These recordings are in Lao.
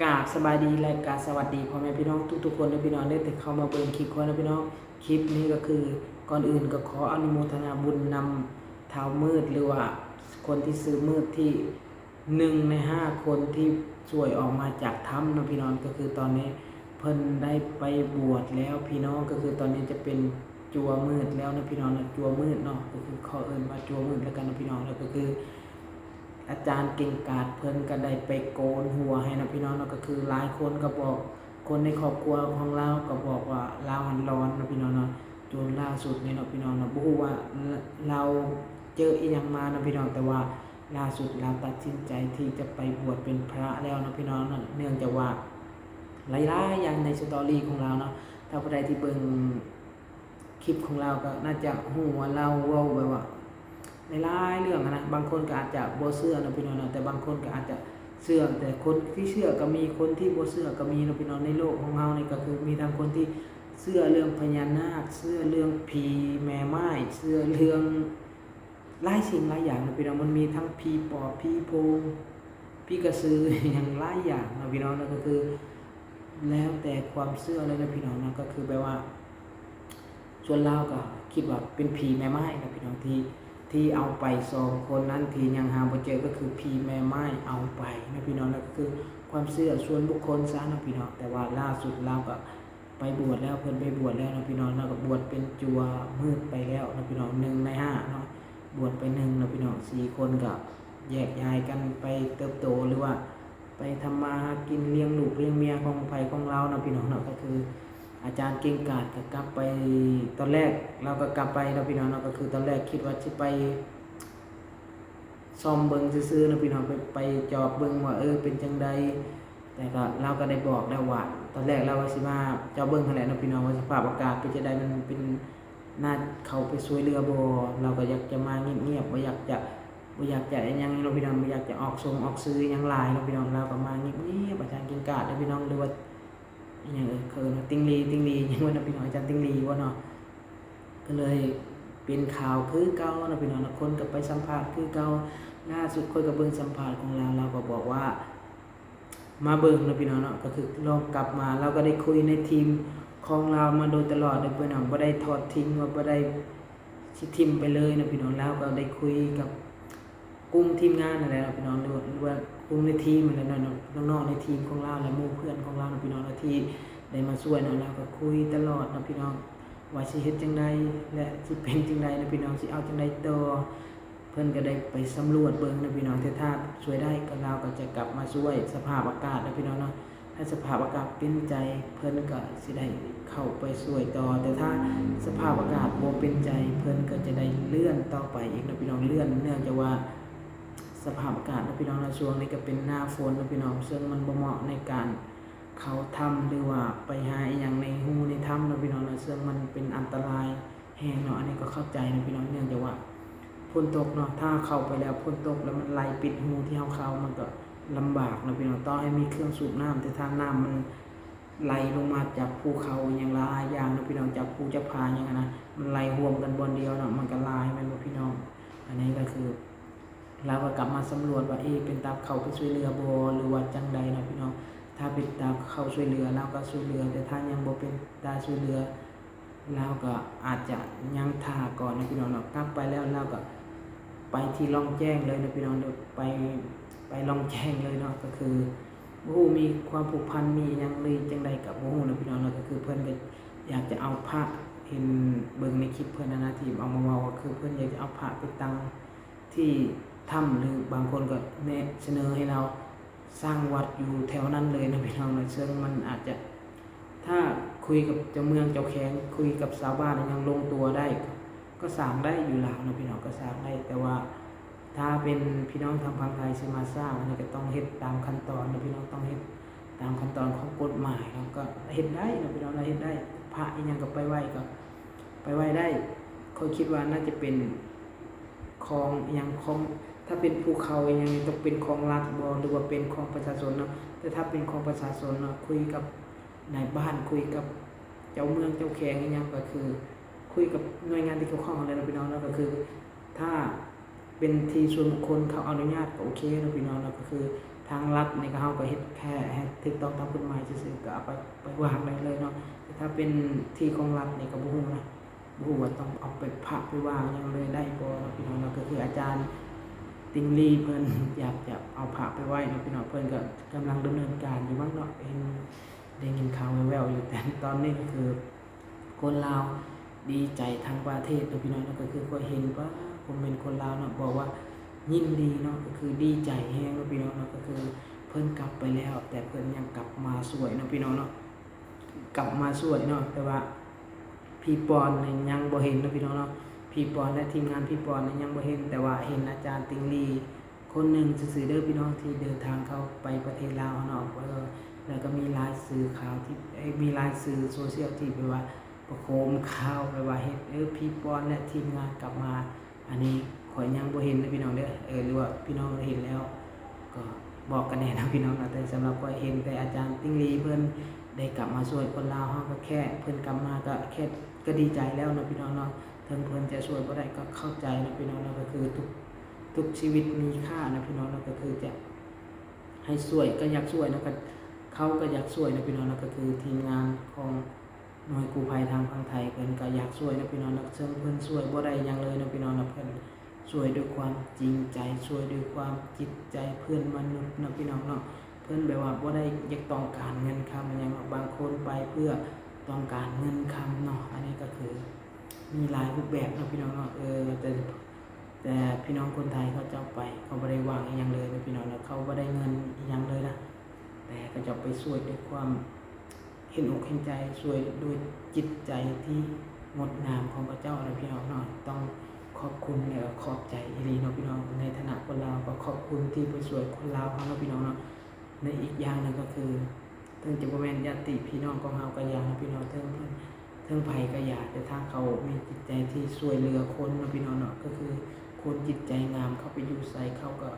ກາບສະບາຍດີ ແລະ ກະສະຫວັດດີພໍ່ແມ່ພີ່ນ້ອງທຸກໆຄົນເດີພີ່ນ້ອງເດີ ທີ່ເຂົ້າມາເບິ່ງຄລິບຂ້ອຍເນາະພີ່ນ້ອງ. ຄລິບນີ້ກໍຄື ກ່ອນອື່ນກໍຂໍອະນຸໂມທະນາບຸນນຳທ້າວມືດ ຫຼືວ່າຄົນທີ່ຊື່ມືດ ທີ່ໜຶ່ງໃນຫ້າຄົນທີ່ຊ່ວຍອອກມາຈາກຖ້ຳເນາະພີ່ນ້ອງ. ກໍຄືຕອນນີ້ເພິ່ນໄດ້ໄປບວດແລ້ວພີ່ນ້ອງ, ກໍຄືຕອນນີ້ຈະເປັນຈົວມືດແລ້ວເນາະພີ່ນ້ອງເນາະ, ຈົວມືດເນາະ, ກໍຄືຂໍເອີ້ນວ່າຈົວມືດແລ້ວກັນເນາະພີ່ນ້ອງເນາະ. ກໍຄື ອາຈານເກັ່ງກາດເພິ່ນກໍໄດ້ໄປໂກນຫົວໃຫ້ເນາະພີ່ນ້ອງເນາະ. ກໍຄືຫຼາຍຄົນກໍບອກ ຄົນໃນຄອບຄົວຂອງລາວກໍບອກວ່າລາວຫັ້ນຫຼອນເນາະພີ່ນ້ອງເນາະ. ຈົນລ່າສຸດນີ້ເນາະພີ່ນ້ອງເນາະ ບໍ່ຮູ້ວ່າລາວເຈີອີ່ຫຍັງມາເນາະພີ່ນ້ອງ, ແຕ່ວ່າລ່າສຸດລາວຕັດສິນໃຈທີ່ຈະໄປບວດເປັນພະແລ້ວເນາະພີ່ນ້ອງເນາະ. ເນື່ອງຈາກວ່າຫຼາຍໆຢ່າງໃນສະຕໍຣີຂອງລາວເນາະ, ຖ້າຜູ້ໃດທີ່ເບິ່ງ ຄລິບຂອງລາວກໍໜ້າຈະຮູ້ວ່າລາວເວົ້າແບບວ່າຫຼາຍໆເລື່ອງຫັ້ນນະ. ບາງຄົນກໍອາດຈະບໍ່ເຊື່ອເນາະພີ່ນ້ອງເນາະ, ແຕ່ບາງຄົນກໍອາດຈະເຊື່ອ, ແຕ່ຄົນທີ່ເຊື່ອກໍມີ, ຄົນທີ່ບໍ່ເຊື່ອກໍມີເນາະພີ່ນ້ອງ. ໃນໂລກຂອງເຮົານີ້ກໍຄືມີທັງຄົນທີ່ເຊື່ອເລື່ອງພະຍານາກ, ເຊື່ອເລື່ອງຜີແມ່ໝ້າຍ, ເຊື່ອເລື່ອງ ຫຼາຍສິ່ງຫຼາຍຢ່າງເນາະພີ່ນ້ອງ, ມັນມີທັງຜີປອບ ຜີໂພງ ຜີກະສື ຫຍັງຫຼາຍຢ່າງເນາະພີ່ນ້ອງເນາະ. ກໍຄືແລ້ວແຕ່ຄວາມເຊື່ອເລີຍເນາະພີ່ນ້ອງເນາະ. ກໍຄືແບບວ່າສ່ວນລາວກໍຄິດວ່າເປັນຜີແມ່ໝ້າຍເນາະພີ່ນ້ອງ, ທີ່ ທີ່ເອົາໄປສອງຄົນນັ້ນ ທີ່ຍັງຫາບໍ່ເຈີ ກໍຄືຜີແມ່ໝ້າຍເອົາໄປເນາະພີ່ນ້ອງເນາະ. ກໍຄືຄວາມເຊື່ອສ່ວນບຸກຄົນຊະເນາະພີ່ນ້ອງ. ແຕ່ວ່າລ່າສຸດລາວກໍ ໄປບວດແລ້ວ, ເພິ່ນໄປບວດແລ້ວເນາະພີ່ນ້ອງເນາະ, ກໍບວດເປັນຈົວມືດໄປແລ້ວເນາະພີ່ນ້ອງ, ໜຶ່ງໃນຫ້າເນາະ, ບວດໄປໜຶ່ງເນາະພີ່ນ້ອງ. ສີ່ຄົນກໍແຍກຍ້າຍກັນໄປເຕີບໂຕ ຫຼືວ່າໄປທຳມາຫາກິນລ້ຽງລູກລ້ຽງເມຍຂອງໃຜຂອງລາວເນາະພີ່ນ້ອງເນາະ. ກໍຄືອາຈານເກັ່ງກາດກໍກັບໄປ, ຕອນແລກລາວກໍກັບໄປເນາະພີ່ນ້ອງເນາະ, ກໍຄືຕອນແລກຄິດວ່າຊິໄປ ຊອມເບິ່ງຊື່ໆເນາະພີ່ນ້ອງ, ໄປ ໄປຈອບເບິ່ງວ່າ ເອີ ເປັນຈັ່ງໃດ. ແຕ່ກໍ ລາວກໍໄດ້ບອກແລ້ວວ່າ ຕອນແລກລາວວ່າຊິມາຈອບເບິ່ງຫັ້ນແຫຼະເນາະພີ່ນ້ອງ ວ່າສະພາບອາກາດເປັນຈັ່ງໃດ, ມັນເປັນໜ້າເຂົ້າໄປຊ່ວຍເຫຼືອບໍ່. ລາວກໍຢາກຈະມາງຽບໆ, ບໍ່ຢາກຈະ ບໍ່ຢາກຈະອີ່ຫຍັງເນາະພີ່ນ້ອງ, ບໍ່ຢາກຈະອອກຊົງອອກສື່ຫຍັງຫຼາຍເນາະພີ່ນ້ອງ. ລາວກໍມາງຽບໆ, ອາຈານເກັ່ງກາດເດີພີ່ນ້ອງ ຫຼືວ່າ ອີ່ຫຍັງເອີຍ ເຂົນວ່າຕິ່ງລີ ຕິ່ງລີ ຫຍັງວ່າເນາະພີ່ນ້ອງ, ອາຈານຕິ່ງລີບໍ່ເນາະ. ກໍເລີຍເປັນຂ່າວຄືເກົ່າເນາະພີ່ນ້ອງເນາະ, ຄົນກໍໄປສຳພາດຄືເກົ່າ. ລ່າສຸດຂ້ອຍກໍເບິ່ງສຳພາດຂອງລາວ, ລາວກໍບອກວ່າມາເບິ່ງເນາະພີ່ນ້ອງເນາະ, ກໍຄືລອງກັບມາ. ລາວກໍໄດ້ຄຸຍໃນທີມຂອງລາວມາໂດຍຕະຫຼອດເດີພີ່ນ້ອງ, ບໍ່ໄດ້ທອດຖິ້ມ ວ່າບໍ່ໄດ້ ຊິຖິ້ມໄປເລີຍເນາະພີ່ນ້ອງ. ລາວກໍໄດ້ຄຸຍກັບກຸ່ມທີມງານຫັ້ນແຫຼະເນາະພີ່ນ້ອງ, ຫຼືວ່າ ຫຼືວ່າກຸ່ມໃນທີມຫັ້ນແຫຼະເນາະ, ນ້ອງໆໃນທີມຂອງລາວ ແລະ ໝູ່ເພື່ອນຂອງລາວເນາະພີ່ນ້ອງເນາະ ທີ່ໄດ້ມາຊ່ວຍເນາະ. ລາວກໍຄຸຍຕະຫຼອດເນາະພີ່ນ້ອງ ວ່າຊິເຮັດຈັ່ງໃດ ແລະ ຊິເປັນຈັ່ງໃດເນາະພີ່ນ້ອງ, ຊິເອົາຈັ່ງໃດຕໍ່. ເພິ່ນກໍໄດ້ໄປສຳຫຼວດເບິ່ງເນາະພີ່ນ້ອງ, ແຕ່ຖ້າຊ່ວຍໄດ້ກໍລາວກໍຈະກັບມາຊ່ວຍສະພາບອາກາດເນາະພີ່ນ້ອງເນາະ. ຖ້າສະພາບອາກາດເປັນໃຈ ເພິ່ນກໍຊິໄດ້ເຂົ້າໄປຊ່ວຍຕໍ່, ແຕ່ຖ້າສະພາບອາກາດບໍ່ເປັນໃຈ ເພິ່ນກໍຈະໄດ້ເລື່ອນຕໍ່ໄປອີກເນາະພີ່ນ້ອງ. ເລື່ອນເນື່ອງຈາກວ່າສະພາບອາກາດເນາະພີ່ນ້ອງເນາະ, ຊ່ວງນີ້ກໍເປັນໜ້າຝົນເນາະພີ່ນ້ອງ, ເຊິ່ງມັນບໍ່ເໝາະໃນການເຂົ້າຖ້ຳ ຫຼືວ່າໄປຫາອີ່ຫຍັງໃນຮູໃນຖ້ຳເນາະພີ່ນ້ອງເນາະ, ເຊິ່ງມັນເປັນອັນຕະລາຍ ແຮງເນາະ. ອັນນີ້ກໍເຂົ້າໃຈເນາະພີ່ນ້ອງ, ເນື່ອງຈາກວ່າຝົນຕົກເນາະ, ຖ້າເຂົ້າໄປແລ້ວຝົນຕົກແລ້ວມັນໄຫຼປິດຮູທີ່ເຮົາເຂົ້າ ມັນກໍລຳບາກເນາະພີ່ນ້ອງ. ຕໍ່ໃຫ້ມີເຄື່ອງສູບນ້ຳ ແຕ່ຖ້ານ້ຳມັນໄຫຼລົງມາຈາກພູເຂົາອີ່ຫຍັງຫຼາຍຢ່າງເນາະພີ່ນ້ອງ, ຈາກພູຈາກຜາຫຍັງຫັ້ນນະ, ມັນໄຫຼຮວມກັນບ່ອນດຽວເນາະ, ມັນກໍຫຼາຍແມ່ນບໍ່ພີ່ນ້ອງ. ອັນນີ້ກໍຄືລາວກໍກັບມາສຳຫຼວດວ່າ ເອ ເປັນຕາເຂົ້າໄປຊ່ວຍເຫຼືອບໍ່ ຫຼືວ່າຈັ່ງໃດເນາະພີ່ນ້ອງ. ຖ້າເປັນຕາເຂົ້າຊ່ວຍເຫຼືອ ລາວກໍຊ່ວຍເຫຼືອ, ແຕ່ຖ້າຍັງບໍ່ເປັນຕາຊ່ວຍເຫຼືອ ລາວກໍອາດຈະຍັງຖ້າກ່ອນເນາະພີ່ນ້ອງເນາະ. ກັບໄປແລ້ວລາວກໍໄປທີ່ລ່ອງແຈ້ງເລີຍເນາະພີ່ນ້ອງເນາະ, ໄປ ໄປລ່ອງແຈ້ງເລີຍເນາະ. ກໍຄືບໍ່ຮູ້ມີຄວາມຜູກພັນ ມີຫຍັງຫຼືຈັ່ງໃດກໍບໍ່ຮູ້ເນາະພີ່ນ້ອງເນາະ. ກໍຄືເພິ່ນກໍຢາກຈະເອົາພະ, ເຫັນເບິ່ງໃນຄລິບເພິ່ນຫັ້ນນະ ທີ່ເອົາມາເວົ້າ ກໍຄືເພິ່ນຢາກຈະເອົາພະໄປຕັ້ງ ທີ່ຖ້ຳ ຫຼືບາງຄົນກໍແນະສະເໜີໃຫ້ລາວສ້າງວັດຢູ່ແຖວນັ້ນເລີຍເນາະພີ່ນ້ອງເນາະ. ເຊິ່ງມັນອາດຈະ ຖ້າຄຸຍກັບເຈົ້າເມືອງເຈົ້າແຂວງ ຄຸຍກັບຊາວບ້ານ ຍັງລົງຕົວໄດ້ ກໍສ້າງໄດ້ຢູ່ລາວເນາະພີ່ນ້ອງ, ກໍສ້າງໄດ້. ແຕ່ວ່າຖ້າເປັນພີ່ນ້ອງທາງຝັ່ງໄທຊິມາສ້າງ ອັນນີ້ກໍຕ້ອງເຮັດຕາມຂັ້ນຕອນເນາະພີ່ນ້ອງ, ຕ້ອງເຮັດຕາມຂັ້ນຕອນຂອງກົດໝາຍເນາະ, ກໍເຮັດໄດ້ເນາະພີ່ນ້ອງເນາະ, ເຮັດໄດ້. ພະອີ່ຫຍັງກໍໄປໄຫວ້ ກໍໄປໄຫວ້ໄດ້. ຂ້ອຍຄິດວ່າໜ້າຈະເປັນ ຂອງອີ່ຫຍັງຂອງ ຖ້າເປັນພູເຂົາອີ່ຫຍັງນີ້ ຕ້ອງເປັນຂອງລັດບໍ່ ຫຼືວ່າເປັນຂອງປະຊາຊົນເນາະ. ແຕ່ຖ້າເປັນຂອງປະຊາຊົນເນາະ ຄຸຍກັບນາຍບ້ານ ຄຸຍກັບເຈົ້າເມືອງເຈົ້າແຂວງອີ່ຫຍັງ ກໍຄືຄຸຍກັບໜ່ວຍງານທີ່ກ່ຽວຂ້ອງຫັ້ນແຫຼະເນາະພີ່ນ້ອງເນາະ. ກໍຄືຖ້າເປັນທີ່ສ່ວນບຸກຄົນເຂົາອະນຸຍາດກໍໂອເຄເນາະພີ່ນ້ອງເນາະ, ກໍຄື ທາງລັດນີ້ກໍ ເຮົາກໍເຮັດແຄ່ໃຫ້ຖືກຕ້ອງຕາມກົດໝາຍຊື່ໆ ກໍເອົາໄປ ໄປວາງໄດ້ເລີຍເນາະ. ແຕ່ຖ້າເປັນທີ່ຂອງລັດນີ້ກໍບໍ່ຮູ້ນະ ບໍ່ຮູ້ວ່າຕ້ອງເອົາໄປ ພະໄປວາງຫຍັງເລີຍໄດ້ບໍ່ເນາະ ພີ່ນ້ອງເນາະ. ກໍຄືອາຈານຕິງລີເພິ່ນຢາກຈະເອົາພະໄປໄວ້ເນາະ ພີ່ນ້ອງ, ເພິ່ນກໍກຳລັງດຳເນີນການຢູ່ມັ້ງເນາະ. ເຫັນ ໄດ້ຍິນຂ່າວແວ່ວໆຢູ່ ແຕ່ຕອນນີ້ກໍຄືຄົນລາວດີໃຈທັງປະເທດເນາະ ພີ່ນ້ອງເນາະ. ກໍຄືຂ້ອຍເຫັນ ປາ ຄອມເມັນຄົນລາວເນາະ ບອກວ່າຍິນດີເນາະ ກໍຄືດີໃຈແຮງເນາະ ພີ່ນ້ອງເນາະ. ກໍຄືເພິ່ນກັບໄປແລ້ວ ແຕ່ເພິ່ນຍັງກັບມາຊ່ວຍເນາະ ພີ່ນ້ອງເນາະ, ກັບມາຊ່ວຍເນາະ. ແຕ່ວ່າ ພີ່ປອນນີ້ຍັງບໍ່ເຫັນເນາະ ພີ່ນ້ອງເນາະ, ພີ່ປອນ ແລະ ທີມງານພີ່ປອນນີ້ຍັງບໍ່ເຫັນ, ແຕ່ວ່າເຫັນອາຈານຕິງລີຄົນໜຶ່ງຊື່ໆເດີ ພີ່ນ້ອງ ທີ່ເດີນທາງເຂົ້າໄປປະເທດລາວເນາະ. ເອີ ແລ້ວກໍມີລາຍຊື່ຂ່າວທີ່ ເອີ ມີລາຍຊື່ໂຊຊຽວທີ່ແບບວ່າປະໂຄມຂ່າວ ແບບວ່າເຫັນ ເອີ ພີ່ປອນ ແລະ ທີມງານກັບມາ. ອັນນີ້ຂ້ອຍຍັງບໍ່ເຫັນເດີ ພີ່ນ້ອງເດີ. ເອີ ຫຼືວ່າພີ່ນ້ອງເຫັນແລ້ວກໍບອກກັນແດ່ເນາະ ພີ່ນ້ອງເນາະ. ແຕ່ສຳລັບຂ້ອຍເຫັນແຕ່ອາຈານຕິງລີເພິ່ນໄດ້ກັບມາຊ່ວຍຄົນລາວເຮົາ ກໍແຄ່ເພິ່ນກັບມາກໍແຄ່ ກໍດີໃຈແລ້ວເນາະ ພີ່ນ້ອງເນາະ. ເຖິງເພິ່ນຈະຊ່ວຍບໍ່ໄດ້ກໍເຂົ້າໃຈເນາະ ພີ່ນ້ອງເນາະ. ກໍຄືທຸກ ທຸກຊີວິດມີຄ່າເນາະ ພີ່ນ້ອງເນາະ. ກໍຄືຈະໃຫ້ຊ່ວຍກໍຢາກຊ່ວຍເນາະ, ກໍ ເຂົາກໍຢາກຊ່ວຍເນາະ ພີ່ນ້ອງເນາະ. ກໍຄືທີມງານຂອງໜ່ວຍກູ້ໄພທາງຝັ່ງໄທ ເພິ່ນກໍຢາກຊ່ວຍເນາະ ພີ່ນ້ອງເນາະ. ເຊິ່ງເພິ່ນຊ່ວຍບໍ່ໄດ້ຫຍັງເລີຍເນາະ ພີ່ນ້ອງເນາະ, ເພິ່ນ ຊ່ວຍດ້ວຍຄວາມຈິງໃຈ ຊ່ວຍດ້ວຍຄວາມຈິດໃຈເພື່ອນມະນຸດເນາະ ພີ່ນ້ອງເນາະ. ເພິ່ນແບບວ່າບໍ່ໄດ້ຢາກຕ້ອງການເງິນຄຳຫຍັງເນາະ, ບາງຄົນໄປເພື່ອຕ້ອງການເງິນຄຳເນາະ. ອັນນີ້ກໍຄືມີຫຼາຍຮູບແບບເນາະ ພີ່ນ້ອງເນາະ. ເອີ ແຕ່ ແຕ່ພີ່ນ້ອງຄົນໄທເຂົາເຈົ້າໄປ ເຂົາບໍ່ໄດ້ຫວັງອີ່ຫຍັງເລີຍເນາະ ພີ່ນ້ອງເນາະ, ເຂົາບໍ່ໄດ້ເງິນອີ່ຫຍັງເລີຍນະ, ແຕ່ເຂົາເຈົ້າໄປຊ່ວຍດ້ວຍຄວາມ ເຫັນອົກເຫັນໃຈ ຊ່ວຍດ້ວຍຈິດໃຈທີ່ງົດງາມຂອງເຂົາເຈົ້າເນາະ ພີ່ນ້ອງເນາະ. ຕ້ອງຂອບຄຸນ ແລະ ຂອບໃຈອີ່ຫຼີເນາະ ພີ່ນ້ອງ. ໃນຖານະຄົນລາວກໍຂອບຄຸນທີ່ໄປຊ່ວຍຄົນລາວເຮົາເນາະ ພີ່ນ້ອງເນາະ. ໃນອີກຢ່າງໜຶ່ງກໍຄື ເຖິງຈະບໍ່ແມ່ນຍາດຕິພີ່ນ້ອງຂອງເຮົາກໍຢ່າເນາະ ພີ່ນ້ອງ, ເຖິງ ເຖິງໃຜກໍຢ່າ, ແຕ່ຖ້າເຂົາມີຈິດໃຈທີ່ຊ່ວຍເຫຼືອຄົນເນາະ ພີ່ນ້ອງເນາະ, ກໍຄືຄົນຈິດໃຈງາມ ເຂົາໄປຢູ່ໃສເຂົາກໍ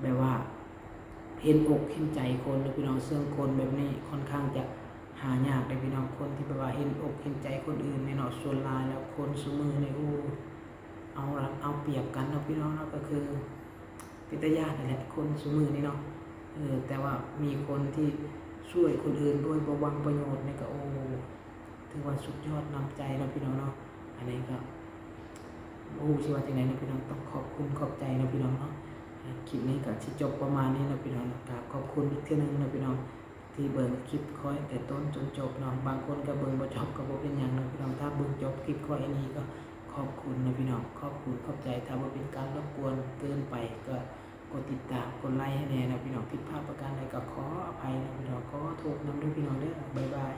ແບບວ່າເຫັນອົກເຫັນໃຈຄົນເນາະ ພີ່ນ້ອງ. ເຊິ່ງຄົນແບບນີ້ຄ່ອນຂ້າງຈະຫາຍາກເດ້ ພີ່ນ້ອງ, ຄົນທີ່ແບບວ່າເຫັນອົກເຫັນໃຈຄົນອື່ນນີ້ເນາະ. ສ່ວນຫຼາຍແລ້ວຄົນຊຸມື້ນີ້ ໂອ້ ເອົາລັດເອົາປຽບກັນເນາະ ພີ່ນ້ອງເນາະ. ກໍຄືເປັນຕາຢ້ານນັ້ນແຫຼະ ຄົນຊຸມື້ນີ້ເນາະ. ເອີ ແຕ່ວ່າມີຄົນທີ່ຊ່ວຍຄົນອື່ນໂດຍບໍ່ຫວັງປະໂຫຍດນີ້ກໍ ໂອ້ ຖືວ່າສຸດຍອດນ້ຳໃຈເນາະ ພີ່ນ້ອງເນາະ. ອັນນີ້ກໍບໍ່ຮູ້ຊິວ່າຈັ່ງໃດເນາະ ພີ່ນ້ອງ, ຕ້ອງຂອບຄຸນຂອບໃຈເນາະ ພີ່ນ້ອງເນາະ. ຄລິບນີ້ກໍຊິຈົບປະມານນີ້ເນາະ ພີ່ນ້ອງເນາະ. ກໍຂອບຄຸນອີກເທື່ອໜຶ່ງເນາະ ພີ່ນ້ອງ ທີ່ເບິ່ງຄລິບຂ້ອຍແຕ່ຕົ້ນຈົນຈົບເນາະ. ບາງຄົນກໍເບິ່ງບໍ່ຈົບກໍບໍ່ເປັນຫຍັງເນາະ ພີ່ນ້ອງ, ຖ້າເບິ່ງຈົບຄລິບຂ້ອຍອັນນີ້ກໍຂອບຄຸນເນາະ ພີ່ນ້ອງ, ຂອບຄຸນຂອບໃຈ. ຖ້າບໍ່ເປັນການລົບກວນເກີນໄປ ກໍກົດຕິດຕາມ ກົດໄລໃຫ້ແດ່ເນາະ ພີ່ນ້ອງ. ຜິດພາດປະການໃດກໍຂໍອະໄພເນາະ ພີ່ນ້ອງ, ຂໍໂທດນຳເດີ ພີ່ນ້ອງເດີ. ບາຍບາຍ.